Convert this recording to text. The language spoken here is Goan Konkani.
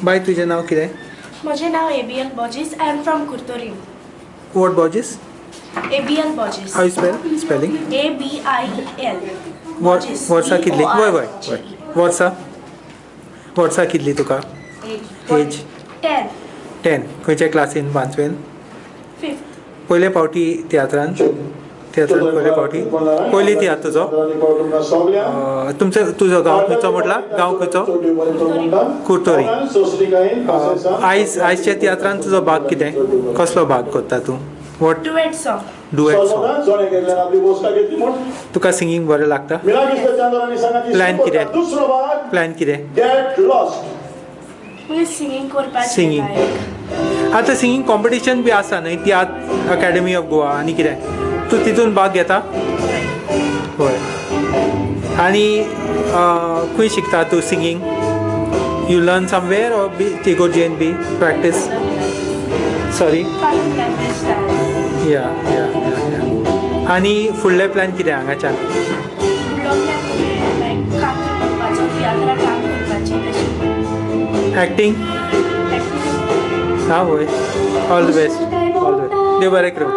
बाय, तुजें नांव कितें? म्हजें नांव Abiel Borges. I am from Curtorim. What Borges? Abiel Borges. How you spell spelling? A B I E L. Borges. वर्सां कितली? B O R वय वय G वय E. वर्सां वर्सां कितली तुका? एज? 10. 10. खंयच्या क्लासीन? पांचवेन? फिफ्थ. पयले फावटी तियात्रान? तियात्रान पयले फावटी, पयली तियात्र तुजो? तुमचो तुजो गांव खंयचो म्हटला? गांव खंयचो? कुर्तोरी. आयज आयजच्या तियात्रान तुजो भाग कितें? कसलो भाग करता तूं? What? Duet song. Duet song. तुका सिंगींग बरें लागता? प्लॅन कितें? प्लॅन कितें? म्हणजे सिंगींग करपाचें. Singing. लायक. आतां सिंगींग कॉम्पिटिशन बी आसा न्हय, तियात्र अकॅडमी ऑफ गोवा आनी कितें, तूं तितून भाग घेता? हय. आनी खंय शिकता तूं singing? You learn somewhere or be इगोर्जेन be practice? Sorry? Language. या. आनी फुडले प्लॅन कितें हांगाच्यान? फुडलो प्लॅन लायक काम करपाचो, तियात्राक काम करपाचें तशें. एक्टींग? एक्टिंग. हां वय, all the best, all the best. देव बरें करूं.